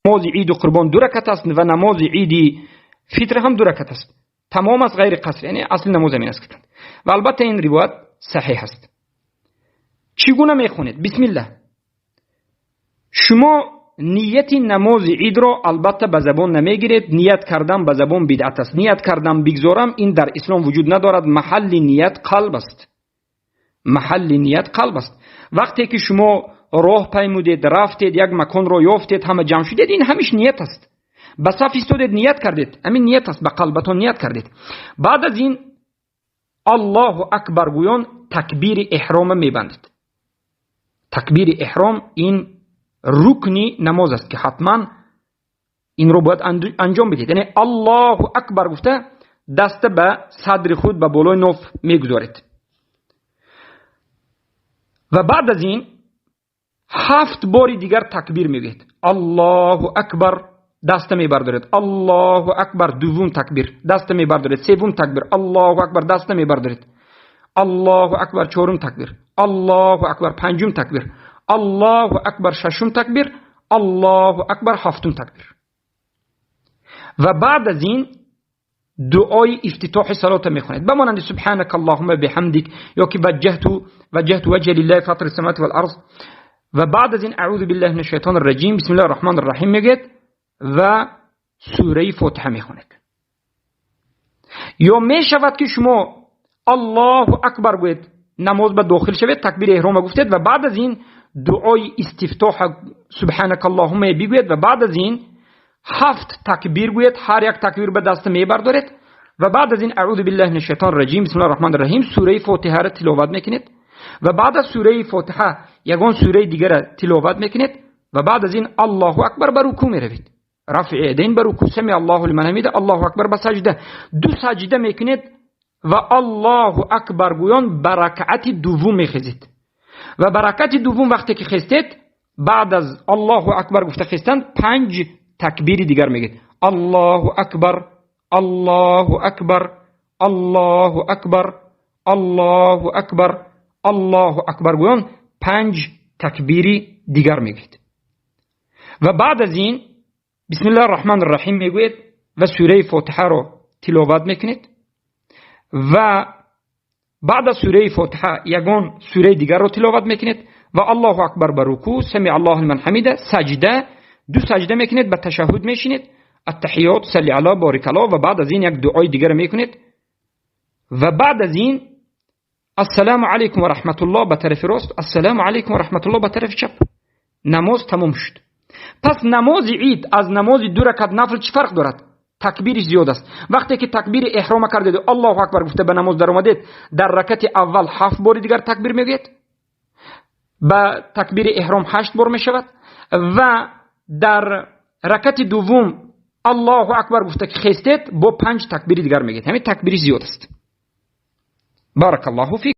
Намози иду қурбон ду ракат аст ва намози иди фитр ҳам ду ракат аст, тамом аст, ғайри қаср, яъне асли намоз ҳамин аст гуфтанд. Ва албатта ин ривоят саҳеҳ аст. Чӣ гуна мехонед? Бисмиллаҳ. Шумо нияти намози идро албатта ба забон намегиред. Ният кардан ба забон бидъат аст. Ният кардан бигзорам, ин дар ислом вуҷуд надорад. Маҳалли ният қалб аст, маҳалли ният қалб аст. Вақте ки шумо роҳ паймудед, рафтед, як маконро ёфтед, ҳама ҷамъ шудед, ин ҳамиш ният аст. Ба саф истодед, ният кардед, ҳамин ният аст, ба қалбатон ният кардед. Баъд аз ин Аллоҳу акбар гӯён такбири эҳрома мебандед. Такбири эҳром ин рукни намоз аст, ки ҳатман инро бояд анҷом бидиҳед. Яъне Аллоҳу акбар гуфта, даста ба садри худ, ба болои ноф мегузоред ва баъд аз ин ҳафт бори дигар такбир мегӯед. Аллоҳу акбар, даста мебардоред, Аллоҳу акбар, дуввум такбир, даста мебардоред, севум такбир, Аллоҳу акбар, даста мебардоред, Аллоҳу акбар, чорум такбир, Аллоҳу акбар, панҷум такбир, Аллоҳу акбар, шашум такбир, Аллоҳу акбар, ҳафтум такбир. Ва баъд аз ин дуои ифтитоҳи салота мехонед, ба монанди субҳанака аллоҳума биҳамдик ё ки ваҷҷаҳту ваҷҳи лиллаҳи фатири самавати вал арз. Ва баъд аз ин аъузу биллаҳи мина шайтони раҷим, бисмиллаҳи раҳмони раҳим мегӯед ва сураи Фотиҳа мехонед. Ё мешавад, ки шумо Аллоҳу акбар гӯед, намоз ба дохил шавед, такбири эҳрома гуфтед ва баъд аз ин дуои истифтоҳа субҳанака аллоҳума бигӯед ва баъд аз ин ҳафт такбир гӯед, ҳар як такбир ба даста мебардоред ва баъд аз ин аъузу биллаҳи мина шайтони раҷим, бисмиллаҳи раҳмони раҳим, сураи Фотиҳаро тиловат мекунед ва баъд аз сураи Фотиҳа ягон сураи дигара тиловат мекунед ва баъд аз ин Аллоҳу акбар, ба рукӯъ меравед, рафъи ядайн ба рукӯъ, сами Аллоҳу лиман ҳамида, Аллоҳу акбар, ба саҷда, ду саҷда мекунед ва Аллоҳу акбар гӯён ба ракъати дуввум мехезед. Ва ба ракъати дуввум вақте ки хестед, баъд аз Аллоҳу акбар гуфта хестан, панҷ такбири дигар мегӯед: Аллоҳу акбар, Аллоҳу акбар, Аллоҳу акбар, Аллоҳу акбар, Аллоҳу акбар гӯён панҷ такбири дигар мегӯед ва баъд аз ин бисмиллаҳи раҳмони раҳим мегӯед ва сураи Фотиҳаро тиловат мекунед ва баъд аз сураи Фотиҳа ягон сураи дигарро тиловат мекунед ва Аллоҳу акбар, ба рукӯъ, сами Аллоҳу лиман ҳамида, саҷда, ду саҷда мекунед, ба ташаҳҳуд мешинед, аттаҳиёт, салли ало, борик ало ва баъд аз ин як дуои дигар мекунед ва баъд аз ин ассалому алайкум ва раҳматуллоҳ ба тарафи рост, ассалому алайкум ва раҳматуллоҳ ба тарафи чап. Намоз тамом шуд. Пас намози ид аз намози ду ракат нафл чӣ фарқ дорад? Такбириш зиёд аст. Вақте ки такбири эҳрома кардеду Аллоҳу акбар гуфта ба намоз даромадед, дар ракати аввал ҳафт бори дигар такбир мегӯед, ба такбири эҳром ҳашт бор мешавад ва дар ракати дуввум Аллоҳу акбар гуфта ки хестед, бо панҷ такбири дигар мегӯед. Ҳамин такбириш зиёд аст. Баракаллоҳу фик.